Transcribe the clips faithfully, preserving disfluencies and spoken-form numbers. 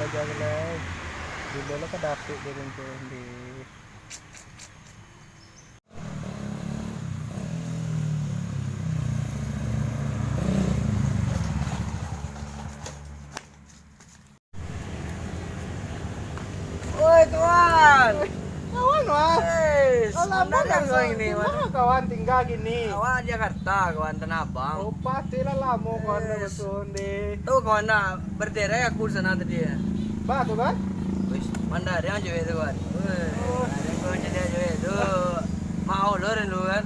Jan lah. Bilo lah ka dapek di rumah tu, di. Oi, kawan. Kawan, Wan. Hei, alah, sebenarnya mana kau ini, Wan? Di mana kawan tinggal kini? Kawan Jakarta, kawan Tanah Abang. Oh, pasti lah lamo kawan dah. Hei, betul, deh. Tahu kawan dah, berderai aku sana tadi, ya. Ba tu kan? Wis, mandariang je tu, kawan. Weh, oh, ada kawan jadi aja tu. Mau lo rindu kan?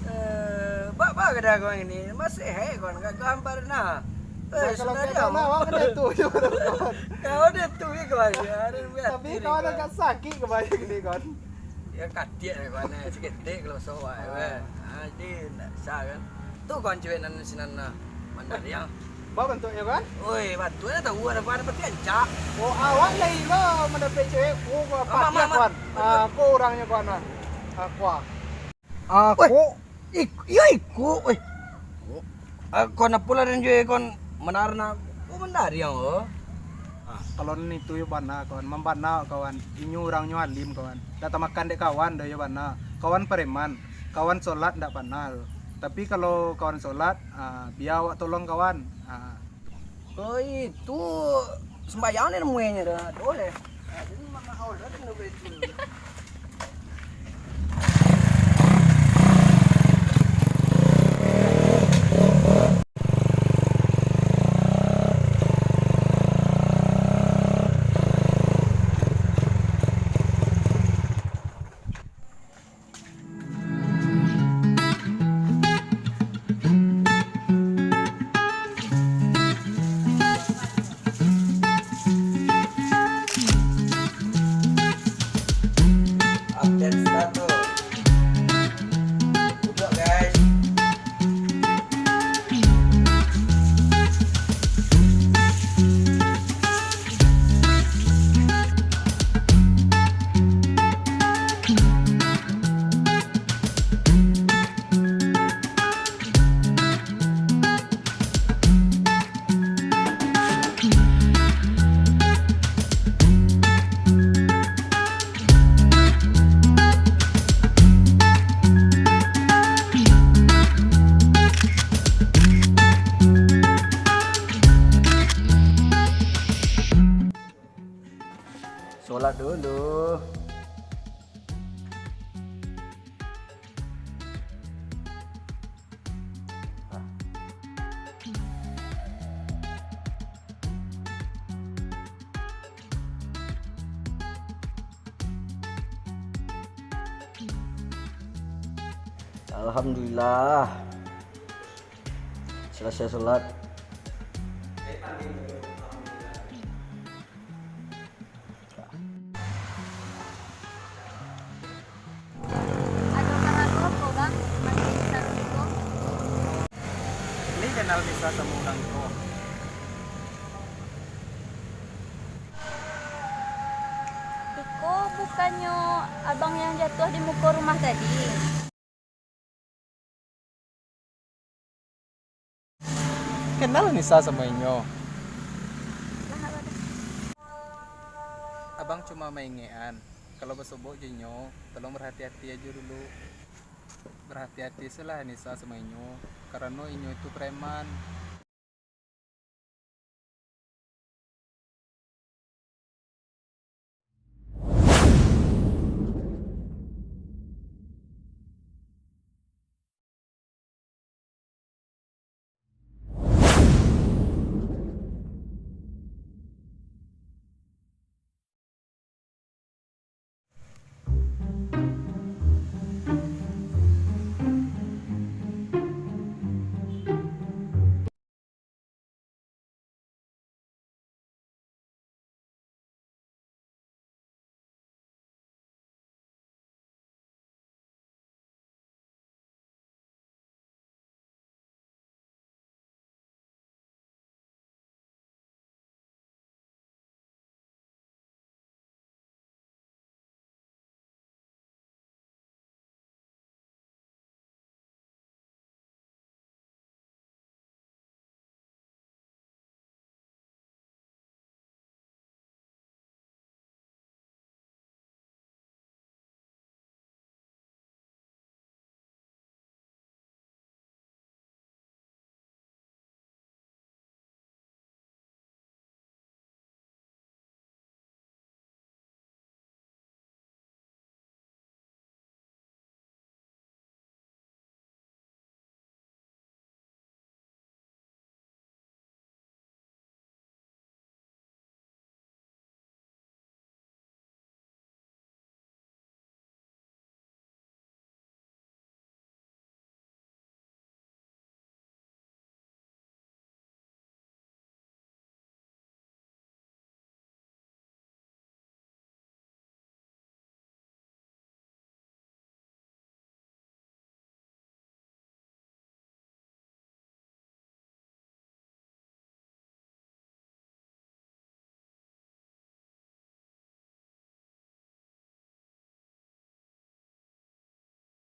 Eh, ba, ba kada kawan ini? Masih hai kawan, gak gampar nah. Eh, kalau sebenarnya kawan awak kan itu je, kawan. Kawan itu je, kawan. Ya, ada buat tapi diri, kawan kawan. Agak sakit kebanyakan ni, kawan. Ya, katiak ya, kawan. Seketik kalau sawah, ya, ah, kan? Ah, jadi ndak bisa, kan? Tu kawan cewek nan sinan nah. Mandariang. Ba bantuaknyo, kawan? Oi, bantuaknyo tahu ada, ada peti ancak. Oh, awak lai lo mandapek cewek. Oh, ah, mak, mak, kawan. Mak. Ah, ko urangnyo, kawan, ah. Ah, ko ah. Aku. Weh, ik-, iyo iko, weh. Ah, kon apo lah den jo kon manarna. Oh, mandariang, oh. Ah, kalau nitu yo bana, kawan. Mambana, kawan. Inyo urangnyo alim, kawan. Dak tamakan dek kawan doh yo bana. Kawan preman. Kawan solat dak bana. Tapi kalau kawan solat, ah, bia awak tolong, kawan. Ah. Oh, itu sembahyang ni nemuinyo dah. Boleh. Ah, jadi mak-, mak-, oh, dah kena betul. Update status. Duduk, guys. Sholat dulu. Alhamdulillah. Selesai sholat. Ado paralu apo, Bang, manggil Nisa ko? Lai kenal Nisa samo urang ko? Iko bukannyo abang yang jatuah di muko rumah tadi? Kenal Nisa samo inyo? Abang cuma maingekan, kalau basobok jo inyo, tolong berhati-hati ajo dulu. Berhati-hati selah Nisa samo inyo, karano inyo itu preman.